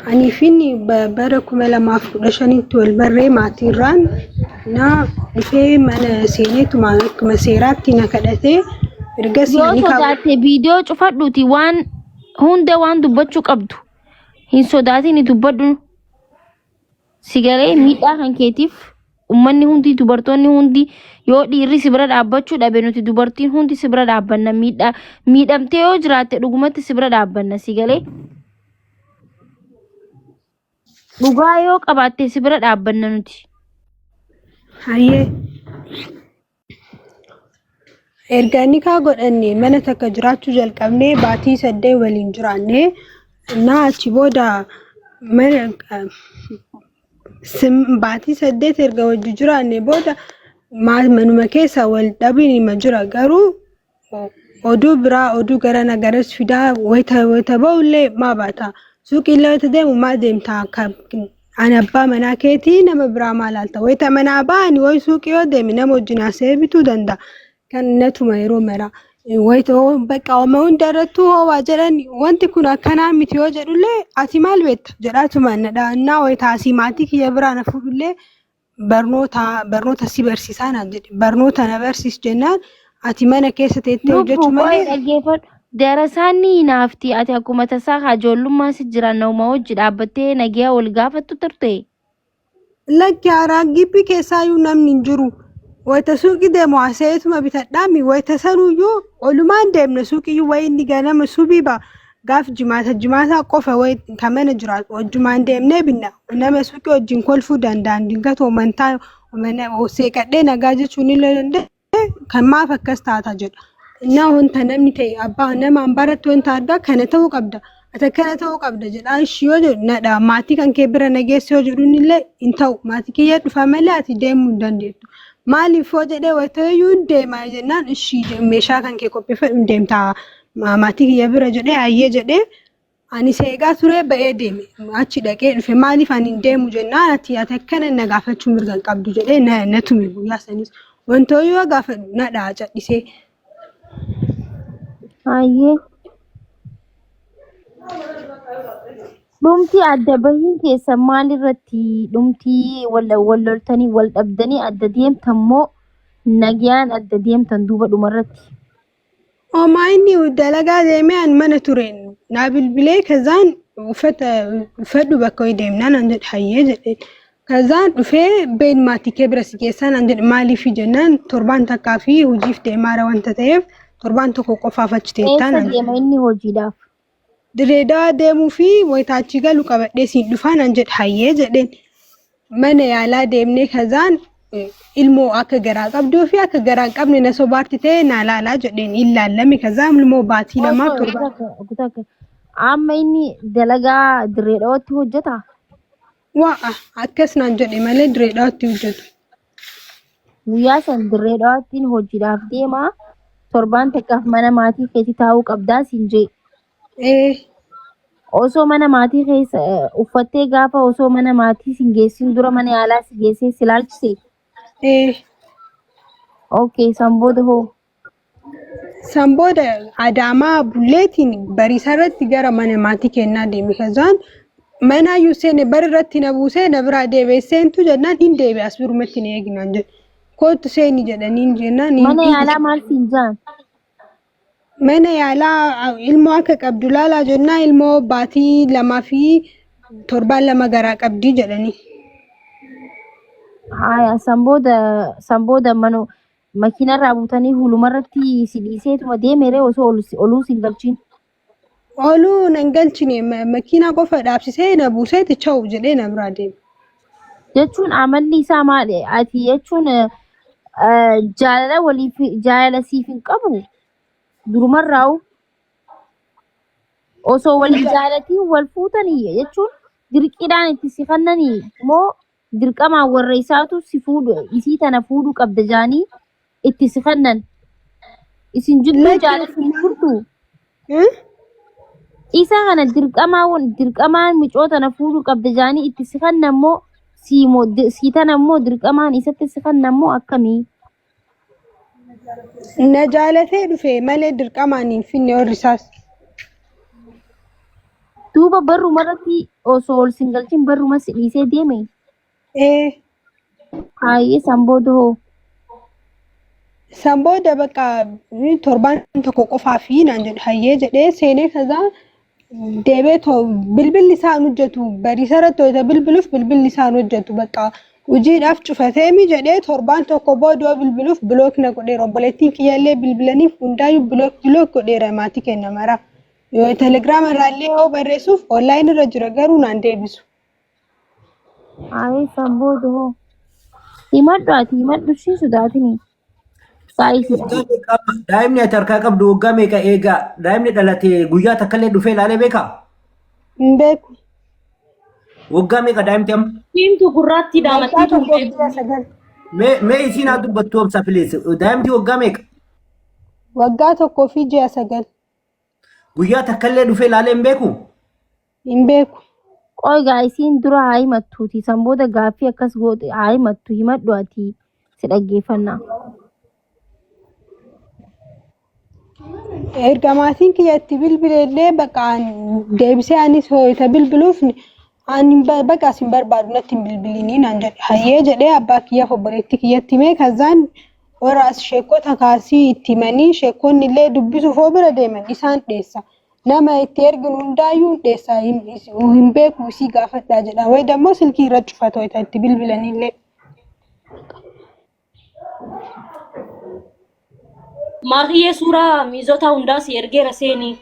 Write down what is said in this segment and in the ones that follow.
Anii fi inni bara 2015tti wal barree maatiirraan na dhufee mana seeneetuma akkuma seeraatti na kadhatee ergasii Yoo ni kaa'u. sodaatte viidiyoo cufadhuuti waan hunda waan dubbachuu qabdu hin sodaatin dubbadhu. Si galee miidhaa kan keetiif ummanni hundi dubartoonni hundi yoo dhiirri si bira dhaabbachuu dhabe nuti dubartiin hundi si bira dhaabbanna miidhaa miidhamtee yoo jiraatte dhugumatti si bira dhaabbanna si galee dhugaa yoo qabaatte si bira dhaabbanna nuti. Hayyee. Erga nikaa godhanne mana takka jiraachuu jalqabnee baatii 8 waliin jiraanne naa achi booda mana baatii 8 erga wajji jiraanne booda manuma keessa wal dhabiin ima jira garuu oduu biraa oduu garana garas fidaa wayita wayita ba'ullee maa baata suuqiillee wayita deemu maa deemta akka ani abbaa manaa keetii nama biraa maa laalta wayita manaa ba'ani wayi suuqii yoo deeme nama wajjin haasa'ee bituu danda'a kan natuma yeroo maraa wayita bakka oma hunda irrattuu hoowaa jedhan wanti kun akkanaa miti yoo jedhullee ati maal beekta jedhaatuma na dha'annaa wayita asii maatii kiyya biraa na fuudhullee barnoota barnoota si barsiisaa naan jedhe barnoota na barsiis jennaan ati mana keessa teettee Lubbu hojjechuu qo'ee malee dhaggeeffadhu. Darasaan ni hinaafti ati akkuma tasaa haa ijoollummaa si jiran nama wajji dhaabbattee nagiyaa wal gaafattu turte. Lakki haaraa gibbii keessaayyuu namni hin jiru. Wayita suuqii deemu haasa'eetuma bitadhaami wayita sanuyyuu olumaan deemna suuqiyyuu wayi inni ganama subii ba gaaf jimaata jimaataa qofa wayi kan mana jiraatu wajjumaan deemnee binna nama suuqii wajjin kolfuu danda'an dingatoo amantaa seeqadhee nagaa jechuun illee danda'e kan maaf akkas taata jedha. Innaa wanta namni ta'e abbaa nama ambaratti wanta addaa kana ta'uu qabda. Ati akkana ta'uu qabda jedha. Ishii yoo jedhu nadha maatii kan kee bira na geessi yoo jedhuun illee hin ta'u. Maatii kiyya dhufa malee ati deemuu hin dandeettu. Maaliif yoo jedhee wayita iyyuu hin deema jennaan ishii meeshaa kan kee qopheeffadhu hin deemta maatii kiyya bira jedhee hayyee jedhee ani isa eegaa ture ba'ee deeme. Achi dhaqee dhufe maaliif ani hin deemu jennaan ati ati akkana na gaafachuu mirga hin qabdu jedhee na tume guyyaa sanis. Wantoo yoo gaafadhu na dha'a cadhisee. Hayyee. Dhumti adda bahiin keessan maal irratti dhumti wal wal loltanii wal dhabdanii adda deemtan moo nagayaan adda deemtan duuba dhumarratti? Homaa inni dalagaa deemee an mana ture naa bilbilee kazaan uffata uffadhu bakka wayii deemnaa naan jedhe hayyee jedheen. Kazaan dhufee been maatii kee bira si geessaa naan jedhe maaliif jennaan torbaan takkaa fi hojiif deemaara wanta ta'eef torbaan tokko qofaaf achi teettaa Eessa naan jedhe. deema inni hojiidhaaf? Direedawaa deemuu fi wayita achi galu qabadhee siin dhufaa naan jedhe hayyee jedheen. Mana yaalaa deemnee kazaan ilmoo akka garaa qabduu fi akka garaa hin qabne na sobaarti ta'e naa laalaa jedheen hin laallame kazaan ilmoo baatii lamaaf Osoo torba. kutaa amma inni dalagaa dirree dhawatti hojjeta. Waa'a akkas naan jedhe malee dirree dhawaatti hojjetu. Guyyaa san dirree dhawaattiin hojiidhaaf deema. Torbaan takkaaf mana maatii keetii taa'uu qabdaa siin jee. Ee Osoo mana maatii keessa uffattee gaafa osoo mana maatii sin geessin dura mana yaalaa si geessee si laalchise. Ee. Okay, san booda hoo? San booda Adaamaa Bulleetiin bariisa irratti gara mana maatii kennaa deeme. Kazaan manaayyuu seene bar irratti na buusee na biraa deebi'ee seentu jennaan hin deebi'e as birumatti na eegnaan jedhe. Kootu seeni jedhaniin jennaan hin Mana hin yaalaa maal siin jaan? Mana yaalaa ilmoo akka qabdu laalaa jennaan ilmoo baatii 2 fi torbaan 2 garaa qabdii jedhanii. Haaya san booda manu makiinarraa buutanii hulumarratti si dhiiseetuma deeme ree osoo oluu si hin galchiin. Oluu nan galchine makiinaa qofa dhaabsisee na buuseeti chawu jedhee na biraa deeme. Jechuun amalli isaa maali? Ati jechuun jaalala waliif jaalala siif hin qabu durumarraa'u osoo wal jaalatiin wal fuutanii jechuun dirqiidhaan itti si kannanii moo dirqamaan warra isaatu si fuudhu isii tana fuudhuu qabda jaanii itti si kannan isin jidduu Lakki jaalalli hin ofumaan. jirtu Eh? isa kana dirqamaa dirqamaan micoo tana fuudhuu qabda jaanii itti si kannan moo sii moo sii tana immoo dirqamaan isatti si kannan moo akkamii Na jaalatee dhufe malee dirqamaan hin finne warri isaas. Duuba barruma irratti osoo ol sin galchin barruma si dhiisee deeme. Ee. Haayee san booda hoo? San booda bakka torbaan tokko qofaa fi naan jedhe hayyee jedhee seenee kazaa deebee too bilbilli isaa hin hojjetu bariisa irratti wayita bilbiluuf bilbilli isaa hin hojjetu bakka hojiidhaaf cufateemi jedhee torbaan tokko booda yoo bilbiluuf bilook na godheera obboleettiin kiyyallee bilbilaniif hundaayyuu bilook bilook godheera maatii kenna mara yoo telegiraama irraallee yoo barreessuuf onlaayinii irra jira garuu naan deebisu. Haayee san booda hoo? Himadhu ati himadhu ishii sodaatini. Saayisii. Waggaa meeqa amma? Daa'imni ati harkaa qabdu waggaa meeqa eegaa? Daa'imni dhalate guyyaa takka illee dhufee ilaalee beekaa? Hin beeku. Waggaa meeqa daa'imti amma? Diimtuu gurraattii Waggaa daamattiitu hin tokkoof beeku. ji'a 9. Mee mee isiin haa dubbattu obsa please. Daa'imti waggaa meeqa? Waggaa tokkoo fi ji'a 9. Guyyaa takka illee dhufee ilaalee hin beeku? Hin beeku. Qoy gaa isiin dura haa himattuuti san booda gaaffii akkas goote haa himattu himadhu ati si dhaggeeffannaa. Erga maatiin kiyya itti bilbileellee bakka deebisee anis hoyita bilbiluuf ani bakka isin barbaadu natti hin bilbilinii naan jedhe. Hayyee jedhee abbaa kiyyaaf obboleettii kiyyatti himee kazaan warra as sheekota kaasii itti himanii sheekonni illee dubbisuuf hoo bira deeman isaan dheessa. Nama itti erginu hundaayyuu hin dheessa hin beeku isii gaafadhaa jedha. Wayi dammoo silkii irra cufata wayita itti bilbilanillee. Maakiyyee suuraa miizotaa hundaa si ergeera seenii.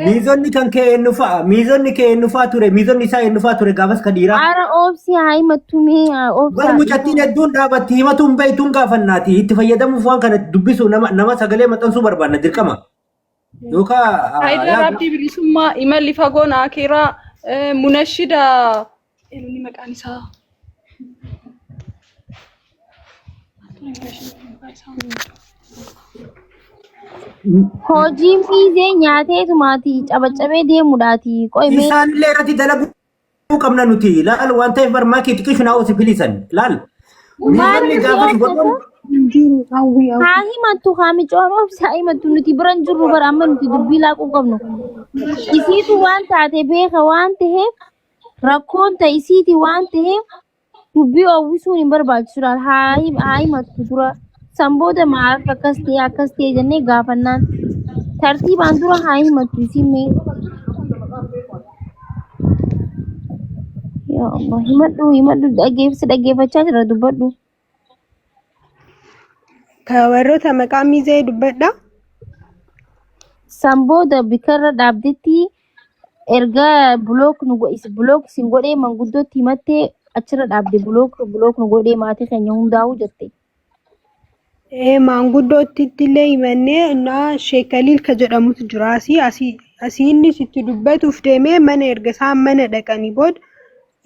Miizonni kan kee eenyu fa'a? Miizonni kee eenyu fa'a ture? Miizonni isaa eenyu fa'a ture gaafas ka dhiiraa? Ara oobsi haa himattu mee haa Bar oobsaa. mucattiin hedduun dhaabatti himatuun beektuun gaafannaati. Itti fayyadamuuf waan kana dubbisu nama nama sagalee maxxansuu barbaanna dirqama. Yookaan Haayidar yaa Abdii Bilisummaa imalli fagoon Akiraa Munashida eenyuun maqaan isaa? Hojiin fiizee nyaateetumaati cabacabee deemuudhaati. Qoy mee isaanillee irratti dalaguu qabna nuti. Laal waan ta'eef barmaa kee xiqqishu naa osi filisan. Laal. maal Miizonni nuti gaafas oobsata? godhuun Hin jiru hawwii hawwii. Haa himattu haa micoon oobsi haa himattu nuti bira hin jirru bara amma nuti dubbii laaquu qabnu. Isiitu waan taate beeka waan ta'eef rakkoon ta isiiti waan ta'eef dubbii oowwisuun hin barbaachisu laal haa haa himattu dura san booda maaf akkas ta'e akkas ta'e jennee gaafannaan tartiibaan dura haa himattu isiin mee yaa Allah himadhu himadhu dhageessi dhaggeeffachaa jira dubbadhu. Ka warroota maqaa miizee dubbadha. San booda bikarra dhaabdetti erga bulook nu bulook isin godhee manguddootti himattee achirra dhaabde bulook bulook nu godhee maatii keenya hundaa'uu jette. Ee maanguddootti illee himannee naa sheekaliil ka jedhamutu jira asii asii asii inni sitti dubbatuuf deemee mana erga isaan mana dhaqanii booda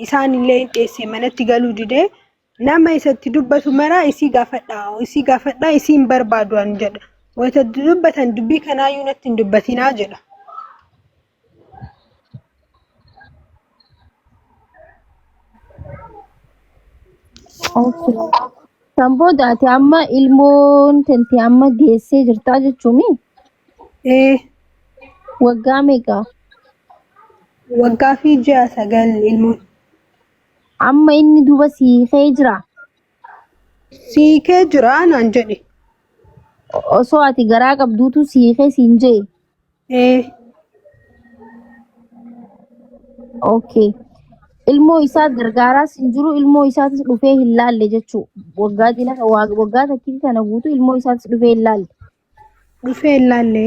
isaan illee hin dheesse manatti galuu didee nama isatti dubbatu maraa isii gaafadhaa isii gaafadhaa isii hin barbaadu an jedha. Wayita dubbatan dubbii kanaayyuu natti hin dubbatinaa jedha. Okay. San booda ati amma ilmoon tente amma geessee jirtaa jechuumi? Ee Waggaa meeqa? waggaa fi ji'a 9 ilmoon. Amma inni duuba siikee jira. Siikee jira naan jedhe. Osoo ati garaa qabduutu siikee siin jee. Ee Okay. Ilmoo isaa gargaaraas hin jiru ilmoo isaatis dhufee hin laalle jechuu. Waggaa dila waggaa takkiitii tana guutuu ilmoo isaatis dhufee hin laalle. Dhufee hin laalle.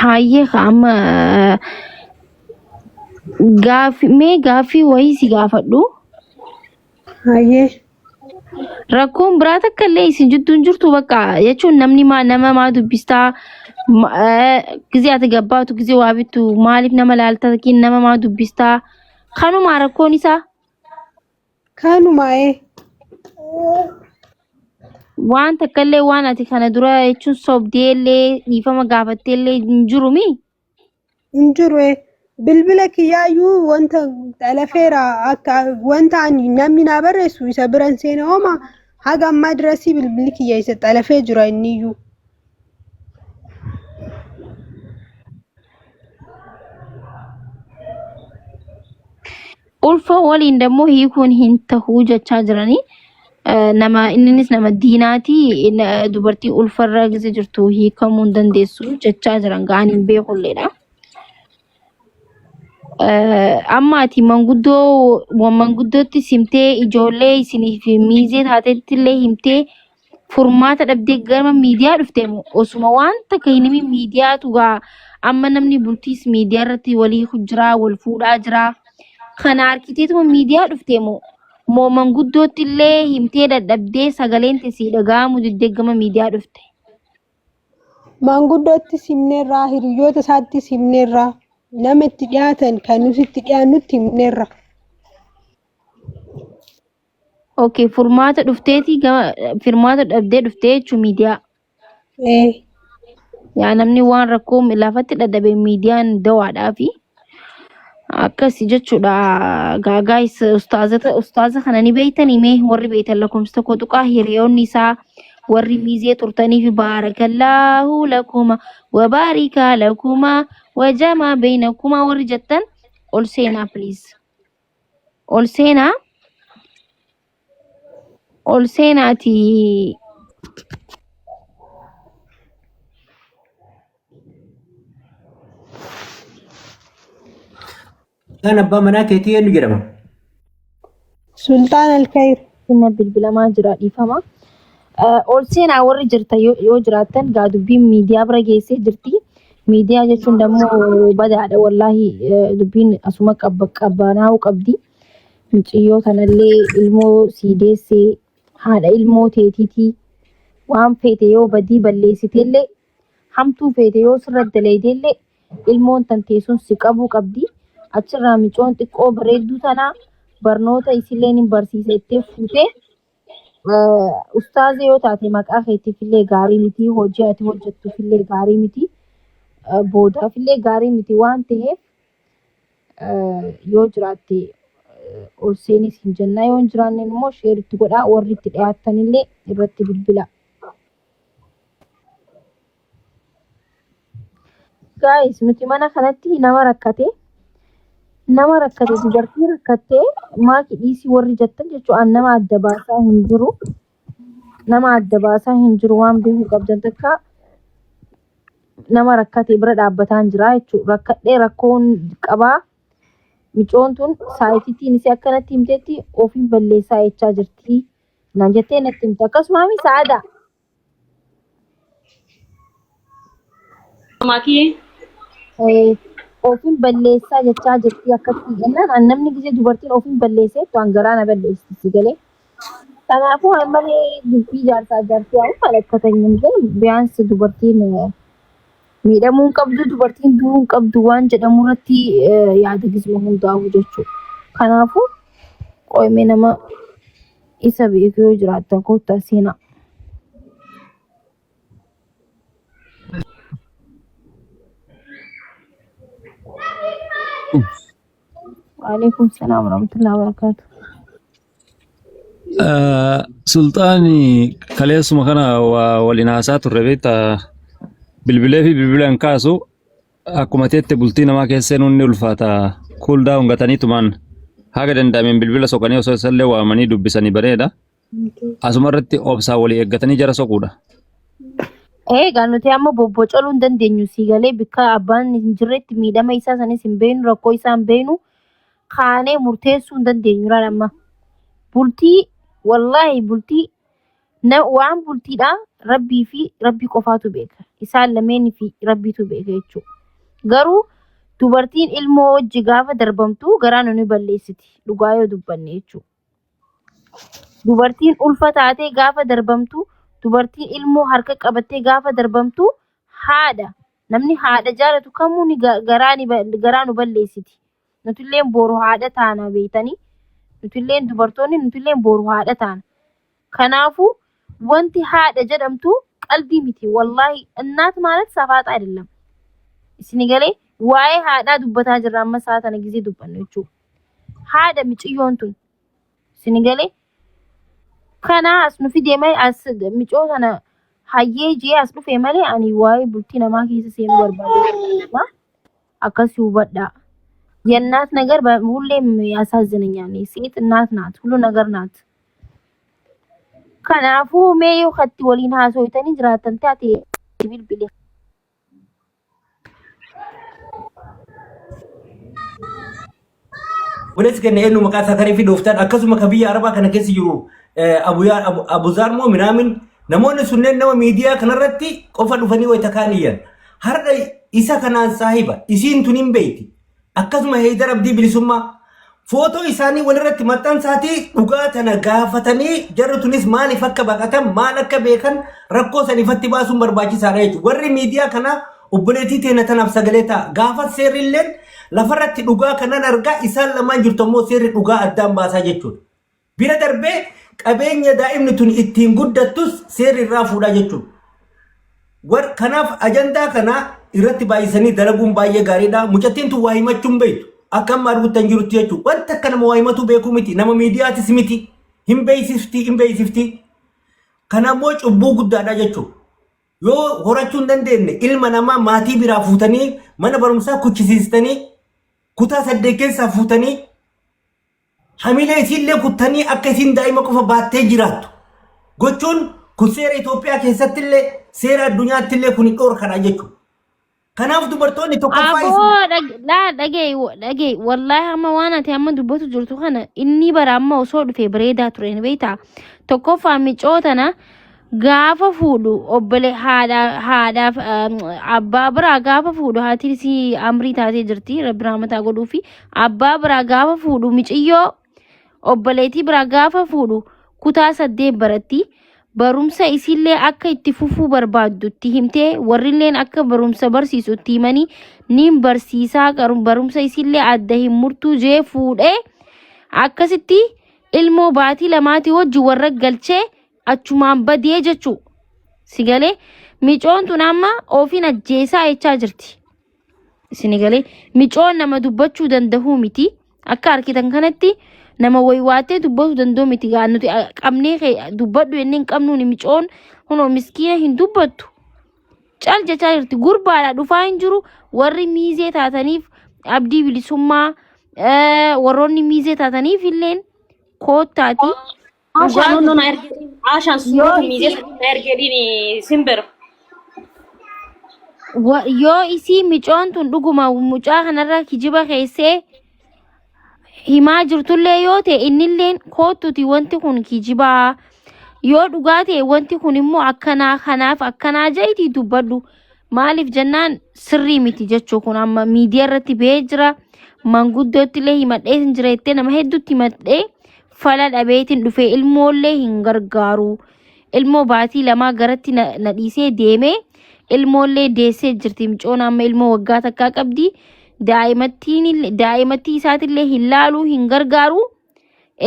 Hayyee ka amma gaaffii mee gaaffii wayii si gaafadhu. Hayyee. Rakkoon biraa takka illee isin jidduu hin jirtu bakka jechuun namni maa nama maa dubbistaa gizee ati gabbaatu gizee waa bittu maaliif nama laalta yookiin nama maa dubbistaa kanumaa rakkoon isaa Kanumaa ee. Waan takkallee waan ati kana dura jechuun sobdeellee dhiifama gaafatteellee hin jirumi. Hin jiru. Bilbila kiyyaayyuu wanta xalafeera akka wanta ani namni naa barreessu isa biran seena hooma haga ammaa dirasii bilbilli kiyya isa xalafee jira inniyyuu. Ulfa waliin dammoo hiikuun hin tahuu jechaa jiranii. Nama inninis nama diinaati dubartii ulfarra gisa jirtu hiikamuu hin dandeessu jechaa jiran ga'an hin beekulleedha. Amma ati manguddoo manguddootti simtee ijoollee isiniif miizee taatetti illee himtee furmaata dhabdee gara miidiyaa dhufte moo osuma waan takka hin himin miidiyaatu gaa amma namni bultiis miidiyaa irratti walii jiraa wal fuudhaa jiraa kana harkiteetuma miidiyaa dhufte moo moo manguddootti illee himtee dadhabdee sagaleen tesii dhaga'amu diddee gama miidiyaa dhufte. Maanguddoottis himneerra, hiriyoota isaattis himneerra, nama itti dhiyaatan kan nuti itti dhiyaannutti himneerra. Okay, furmaata dhufteeti gama firmaata dhabdee dhuftee jechuun miidiyaa. Ee. Yaa namni waan rakkoo lafatti dhadhabe miidiyaan dawaadhaa fi akkasi jechuudha. Gaagaayis ustaazata ustaaza kana ni beeytanii mee warri beeytan lakkoofsa tokko tuqaa hiriyoonni isaa warri miizee turtanii fi baarakallaahu lakuma wabaarikaa lakuma wajamaa beeynakumaa warri jettan ol seenaa please. Ol seenaa ol seenaati. Kan abbaa manaa keetii eenyu jedhama? Sultaan Alkayir. Inni bilbilamaa jira dhiifama. Ol seenaa warri jirta yoo jiraattan gaa dubbiin miidiyaa bira geessee jirti. Miidiyaa jechuun dammoo badaadha wallaahi dubbiin asuma qabbanaa'uu qabdi. Muciyyoo tanallee ilmoo sii deessee haadha ilmoo teetiitii waan feete yoo badii balleessiteellee hamtuu feete yoo sirra dalaydeellee ilmoon tantee sun si qabuu qabdi. Achirraa micoon xiqqoo bareedduu tanaa barnoota isillee ni barsiisa jettee fuutee Ustaaza yoo taate maqaa keetiif illee gaarii miti, hojii ati hojjettuuf illee gaarii miti, boodaaf illee gaarii miti waan ta'eef yoo jiraatte ol seenis hin jennaa yoo hin jiraanne immoo sheer itti godhaa warri itti dhiyaattan illee irratti bilbila. Guys, nuti mana kanatti nama rakkate nama rakkate dubartii rakkattee maaki dhiisii warri jettan jechuun an nama adda baasaa hin jiru. Nama adda baasaa hin jiru waan beekuu qabdan takka nama rakkate bira dhaabbataan jira jechuudha. Rakkadhee rakkoon qabaa. Micoon tun saayitiitiin isii akkanatti himteetti ofiin balleessaa jechaa jirti. Naan jettee natti himte. Akkasuma mi sa'aadaa. Maakii. Ofiin balleessaa jechaa jirti akkatti jennaan an namni gisee dubartiin ofiin balleessee jettu an garaa na balleessi si galee. Kanaafuu an malee dubbii jaarsaa jaartii haa malakkatanyi hin jedhu biyaansi dubartiin miidhamuu hin qabdu dubartiin du'uu hin qabdu waan jedhamu irratti yaada gisuma hundaa'u jechuudha. Kanaafuu qo'imee nama isa beeku yoo jiraattan kottaa seenaa. Waalaikum salaam warahmatullahi wabarakatuh. Sulxaani kaleessuma kana waa waliin haasaa turre beektaa bilbilee fi bilbila hin kaasu Akkuma teette bultii namaa keessa seenuun ni ulfaata. Cool down gataniitumaan haga danda'ameen bilbila soqanii osoo isallee waamanii dubbisanii bareeda. Asuma irratti obsaa walii eeggatanii jara soquudha. Eegaa nuti amma bobbocoluu hin dandeenyu sii galee bikka abbaan hin jirretti miidhama isaa sanis hin beeknu rakkoo isaa hin beeknu kaanee murteessuu hin dandeenyu laal amma. Bultii wallaahi bultii Na, waan bultiidha rabbii fi rabbii qofaatu beeka. Isaan lameenii fi rabbiitu beeka jechuudha. Garuu dubartiin ilmoo wajji gaafa darbamtu garaa nu ni balleessiti. Dhugaa yoo dubbanne jechuudha. Dubartiin ulfa taatee gaafa darbamtu, dubartiin ilmoo harka qabattee gaafa darbamtu haadha. Namni haadha jaalatu kamuu ni ga- garaa ni ba- garaa nu balleessiti. Nutilleen boru haadha taana beektanii. Nutilleen dubartoonni nutilleen boru haadha taana. Kanaafuu Wanti haadha jedhamtu qaldii miti. Wallaahi እናት ማለት ሰፋጣ አይደለም. Isin galee waa'ee haadhaa dubbataa jirra amma sa'a tana gizee dubbannu jechuudha. Haadha miciyyoon tun isin galee kana as nu fidee malee as micoo tana hayyee jee as dhufe malee ani waa'ee bultii namaa keessa seenuu barbaade akkasii hubadhaa. የእናት ነገር ሁሌም ያሳዝነኛል። ሴት እናት ናት፣ ሁሉ ነገር ናት። Kanaafuu mee yoo katti waliin haasoytanii jiraattan taate bilbili. Obboleessi keenya eenyu maqaa isaa kan fi dhooftaan akkasuma kan biyya Arabaa kana keessa jiru Abuzaar moo minaamin namoonni sunneen nama miidiyaa kanarratti qofa dhufanii wayita kaan iyyan. Har'a isa kanaan saahiba isiin tun hin beeyti. Akkasuma Heydar Abdii Bilisummaa footoo isaanii walirratti maxxansaatii dhugaa tana gaafatanii jarri tunis maaliif akka baqatan maal akka beekan rakkoo san ifatti baasuun barbaachisaadha jechuudha. Warri miidiyaa kanaa obboleettii teenya tanaaf sagalee ta'a. Gaafa seerri illeen lafarratti dhugaa kanan argaa isaan lamaan jirtu ammoo seerri dhugaa addaan baasaa jechuudha. Bira darbee qabeenya daa'imni tun ittiin guddattus seerri irraa fuudhaa jechuudha. War kanaaf ajandaa kana irratti baay'isanii dalaguun baay'ee gaariidha. Mucattiin tun waa himachuu hin beektu. Akka amma argutti hin jirutti jechuudha. Wanta akka nama waa himatu beekuu miti. Nama miidiyaatis miti. Hin beeksifti, hin beeksifti. Kana immoo cubbuu guddaadha jechuudha. Yoo horachuu hin dandeenye ilma namaa maatii biraa fuutanii mana barumsaa kuchisiistanii kutaa 8 keessaa fuutanii hamilee isiillee kuttanii akka isiin daa'ima qofa baattee jiraattu gochuun kun seera Itoophiyaa keessattillee seera addunyaattillee kun dhoorkadha jechuudha. Kanaaf dubartoonni tokkoffaa isin Aboo laa dhaga'i dhaga'i wallaahi amma waan ati amma dubbatu jirtu kana inni bara amma osoo dhufe bareedaa ture ni beektaa tokkoffaa micoo tana gaafa fuudhu obbole haadha haadhaaf abbaa biraa gaafa fuudhu haati isii amrii taatee jirti rabbi rahmataa godhuufi abbaa biraa gaafa fuudhu miciyyoo obboleettii biraa gaafa fuudhu kutaa 8 baratti. Barumsa isiillee akka itti fufuu barbaaddu itti himtee warrilleen akka barumsa barsiisu itti himanii niin barsiisaa barumsa isiillee adda hin murtuu jee fuudhee akkasitti ilmoo baatii lamaatii wajji warra galchee achumaan badee jechuu. Si galee micoon tun amma ofiin ajjeesaa jechaa jirti. Isini galee micoon nama dubbachuu dandahuu miti. Akka arkitan kanatti nama waywaattee dubbachuu danda'u miti. Gaa nuti qabnee dubbadhu jennee hin qabnuuni micoon kunoo miskiina hin dubbattu. Cal jechaa jirti. Gurbaadha dhufaa hin jiru. Warri miizee taataniif abdii bilisummaa warroonni miizee taataniif illeen koottaati. Ashaan Dhugaa onnoo na ergeedhiin. Ashaan yoo suurota miizee isii sanii na ergeedhiin simbira. Yoo isii micoon tun dhuguma mucaa kanarra kijiba keessee himaa jirtullee yoo ta'e innilleen koottuti wanti kun kijibaa yoo dhugaa ta'e wanti kun immoo akkanaa kanaaf akkanaa je'itii dubbadhu maaliif jennaan sirrii miti jechuu kun amma miidiyaa irratti ba'ee jira manguddootti illee himadhee hin jira jettee nama hedduutti himadhee fala dhabeetiin dhufee ilmoollee hin gargaaru ilmoo baatii lamaa garatti na dhiisee deemee ilmoollee deessee jirti micoon amma ilmoo waggaa takkaa qabdi daa'imattii isaatillee hin laaluu hin gargaaru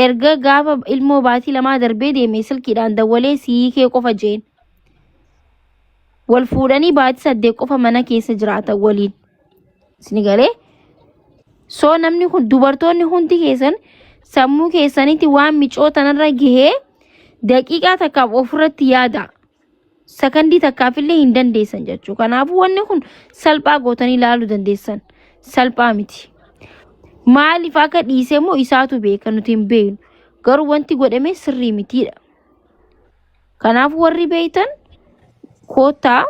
erga gaafa ilmoo baatii lamaa darbee deeme silkiidhaan dawwalee siikee qofa jeen wal fuudhanii baatii 8 qofa mana keessa jiraatan waliin isini galee soo namni kun dubartoonni hundi keessan sammuu keessanitti waan micoo tanarra gahee daqiiqaa takkaaf ofirratti yaada. Sakandii takkaafillee hin dandeessan jechuudha. Kanaafuu wanni kun salphaa gootanii ilaaluu dandeessan. Salphaa miti. Maaliif akka dhiise immoo isaatu beeka nuti hin beeknu. Garuu wanti godhame sirrii mitiidha. Kanaafuu warri beektan koottaa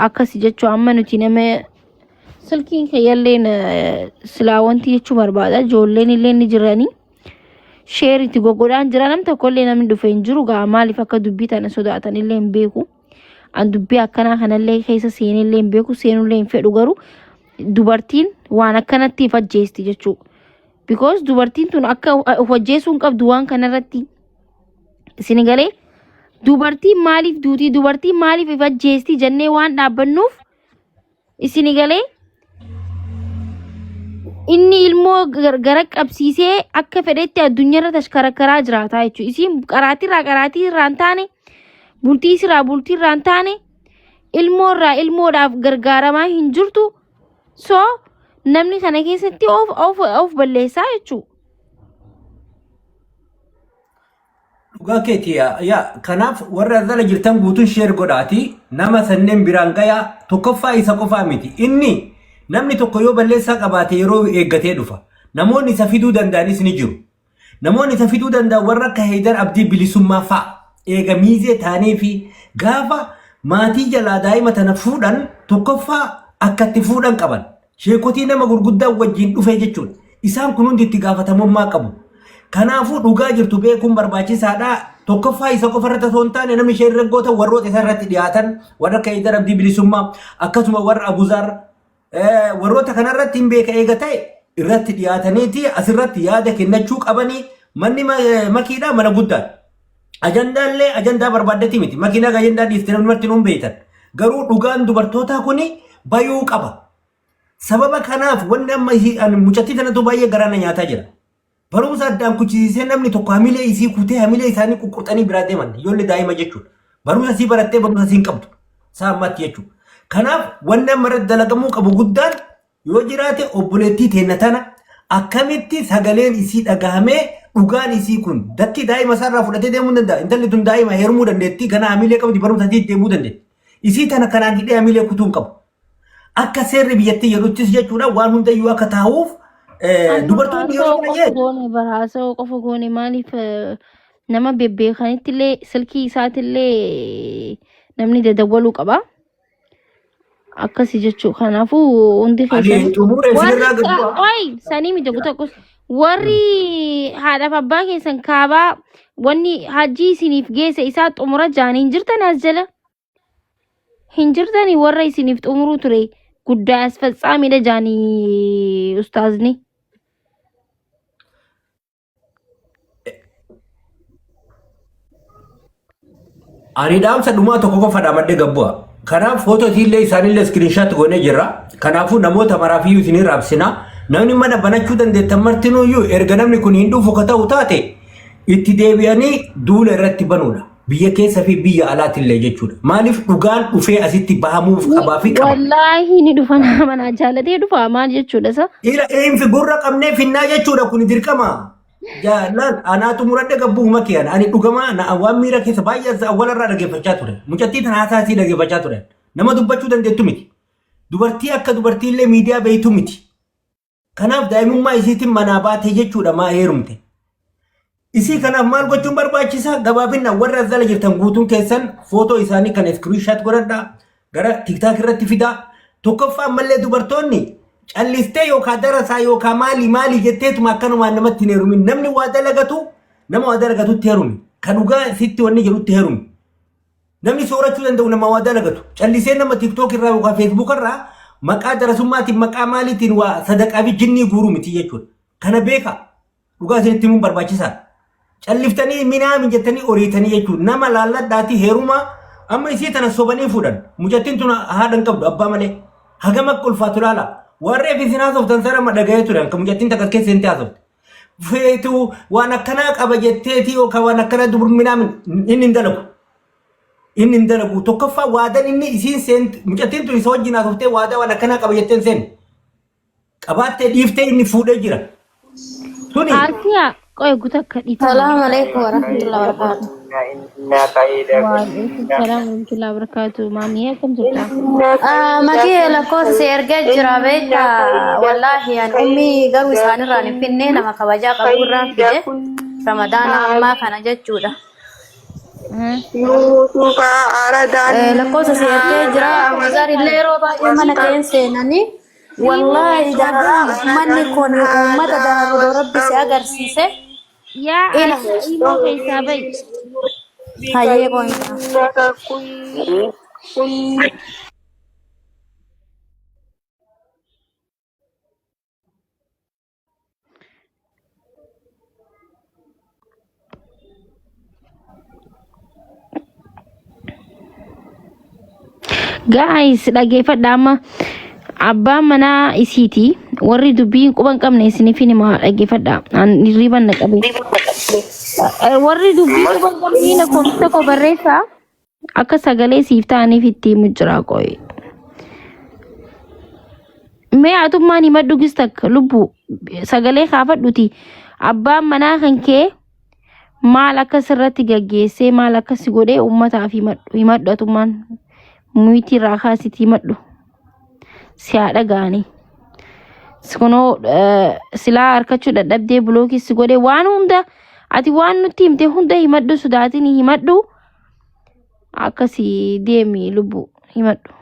akkasi jechuu amma nuti nama silkiin kiyyalleen silaa wanti jechuu barbaada. Ijoolleen illee ni jiranii. Sheer itti goggodhaan jira nam tokkollee namni dhufe hin jiru gaa maaliif akka dubbii tana sodaatan illee hin beeku. An dubbii akkanaa kanallee keessa seenellee hin beeku seenullee hin fedhu garuu dubartiin waan akkanatti if ajjeesti jechuudha. Because dubartiin tun akka of ajjeesuu hin qabdu waan kanarratti. Isin galee dubartiin maaliif duutii dubartiin maaliif if ajjeesti jennee waan dhaabbannuuf isin galee Inni ilmoo gara qabsiisee akka fedhetti addunyaarra tashkarakaraa jiraata jechuudha. Isiin qaraatirraa qaraatii irraa hin taane, bultii isirraa bultii irraa hin taane, ilmoo irraa ilmoodhaaf gargaaramaa hin jirtu. So namni kana keessatti of of of balleessaa jechuudha. Dhugaa keeti yaa yaa kanaaf warra azala jirtan guutuun sheer godhaati nama sanneen biraan gayaa tokkoffaa isa qofaa miti inni namni tokko yoo balleessaa qabaate yeroo eeggatee dhufa namoonni isa fiduu danda'anis ni jiru namoonni isa fiduu danda'an warra akka Heydar Abdii Bilisummaa fa'a eega miizee taanee fi gaafa maatii jalaa daa'ima tana fuudhan tokkoffaa akka itti fuudhan qaban Sheekotii nama gurguddaa wajjin dhufe jechuudha. Isaan kun hundi itti gaafatamummaa qabu. Kanaafuu dhugaa jirtu beekuun barbaachisaadha. Tokkoffaa isa qofa irratti osoo hin taane namni ishee irra goota warroota isa irratti dhiyaatan warra akka Haydar Abdii Bilisummaa akkasuma warra Abuzaar warroota kanarratti hin beeka eega ta'e irratti dhiyaataniiti asirratti yaada kennachuu qabanii manni makiidhaa mana guddaadha. Ajandaallee ajandaa barbaaddati miti. Makiin haga ajandaa dhiifte namni marti nuun beektan. Garuu dhugaan dubartootaa kuni bayuu qaba. Sababa kanaaf wanni amma ani mucattii tanatu baay'ee garaa na nyaataa jira. Barumsa addaan kuchisiisee namni tokko hamilee isii kutee hamilee isaanii quqqurxanii biraa deeman ijoollee daa'ima jechuudha. Barumsa isii barattee barumsa isii hin qabdu. Isaa ammaatti jechuudha. Kanaaf wanni amma irratti dalagamuu qabu guddaan Yoo jiraate obboleettii teenna tana akkamitti sagaleen isii dhagahamee dhugaan isii kun dakki daa'ima isaarraa fudhatee deemuu hin danda'a. Intalli tun daa'ima heerumuu dandeetti ganaa hamilee qabdi barumsa isii deemuu dandeetti. Isii tana kanaan hidhee hamilee kutuu hin qabu. Akka seerri biyyattii jedhuttis jechuudha waan hundayyuu akka taa'uuf Amma dubartoonni yeroo haasawaa qofa baay'ee goone bara haasawaa qofa goone maaliif nama bebbeekanitti illee silkii isaatillee namni dadawwaluu qaba. Akkasi jechuu kanaafuu hundi ani keessanuu xumura warri isinirraa gad bu'a. oy sanii miti tokko tokkos warri haadhaaf abbaa keessan kaabaa wanni hajjii isiniif geesse isaa xumura jaanii hin jirtan as jala hin jirtani warra isiniif xumuruu ture guddaa as fatsaamidha jaanii ustaazni. Ani dhaamsa dhumaa tokko qofa dhaamadhee gad bu'a. Kanaaf footoo isiillee isaanillee iskiriinshaat goonee jirra. Kanaafuu namoota maraafiyyuu isinii raabsina. Namni mana banachuu dandeettan martinuyyuu erga namni kun hin dhufu ka ta'u taate itti deebi'anii duula irratti banuudha. Biyya keessa fi biyya alaatillee jechuudha. Maaliif dhugaan dhufee asitti bahamuuf qabaa fi qaba. Wallaahi ni dhufa nama naa jaalatee dhufa maal jechuudha isa. Ila eenfi gurra qabnee finnaa jechuudha kun dirqama. Jaalaan anaatu muradhe gabbuuma kiyaan ani dhugamaa na waan miira keessa baay'ee awwalarraa dhaggeeffachaa ture. Mucattii tana haasaa isii dhaggeeffachaa ture. Nama dubbachuu dandeettu miti. Dubartii akka dubartiillee miidiyaa beeytu miti. Kanaaf daa'imummaa isiitiin manaa baatee jechuudha maa heerumte. Isii kanaaf maal gochuun barbaachisa? Gabaabinaan warra as jala jirtan guutuun keessan footoo isaanii kan iskiriishaat godhadhaa. Gara tiktaak irratti fidaa. Tokkoffaa ammallee dubartoonni callistee yookaan darasaa yookaan maali maali jetteetuma akkanumaan namatti hin heerumin. Namni waa dalagatu nama waa dalagatutti heerumi. Ka dhugaa sitti wanni jedhutti heerumi. Namni soorachuu danda'u nama waa dalagatu. Callisee nama TikTok irraa yookaan Facebook irraa maqaa darasummaatiin maqaa maaliitiin waa sadaqaa fi jinnii guuruu miti jechuudha. Kana beeka. Dhugaa isinitti himuun barbaachisaadha. Calliftanii minaamin jettanii oriitanii jechuudha. Nama laalladhaatii heerumaa amma isii tana sobanii fuudhan. Mucattiin tun haadha hin qabdu abbaa malee. Hagam akka ulfaatu laala. Warri isin haasoftan sana amma dhaga'ee ture. Akka mucattiin takka keessa hin haasofte. Feetu waan akkanaa qaba jetteetii yookaan waan akkanaa dubur minaamin inni hin dalagu. Inni hin dalagu. Tokkoffaa waadan inni isiin seentu mucattiin tun isa wajjin haasoftee waadaa waan akkanaa qaba jetteen seenne. Qabaattee dhiiftee inni fuudhee jira. Tuni Asiya qoy guta akka dhiifama. Salaamu alaikum warahmatullahi wabarakatuh. Waalaikum salaam warahmatullahi wabarakatuh. Maamii akkam jirta? Makii lakkoofsa si ergee jira beektaa wallaahi ani ummii garuu isaanirraan hin finne nama kabajaa qabu irraan fide ramadaana ammaa kana jechuudha. Lakkoofsa si ergee jira Abuzaar illee yeroo baay'ee mana keen seenanii wallaahi dararaa uummanni kun uummata dararu rabbi si agarsiise Yaa ila Aisha imoo keessaa ba'i. hayyee qoyinaa. Guys, dhaggeeffadha amma abbaan manaa isiiti. Warri dubbii hin quban qabne isiniif hin himaa dhaggeeffadha. An hirriban na qabe. Warri dubbii quban qabne lakkoofsa koo barreessaa akka sagalee siif ta'aniif itti himu jira qoyi. Mee atummaan himadhu gis takka lubbu sagalee kaafadhuti abbaan manaa kan kee maal akka sirratti gaggeessee maal akka si godhee uummataaf himadhu himadhu atummaan muyitii irraa kaasitii himadhu si haa dhaga'anii. Kunoo silaa harkachuu dadhabdee bilookii si godhee waan hunda ati waan nutti himte hunda himadhu sodaatin himadhu akkasii deemi lubbu himadhu.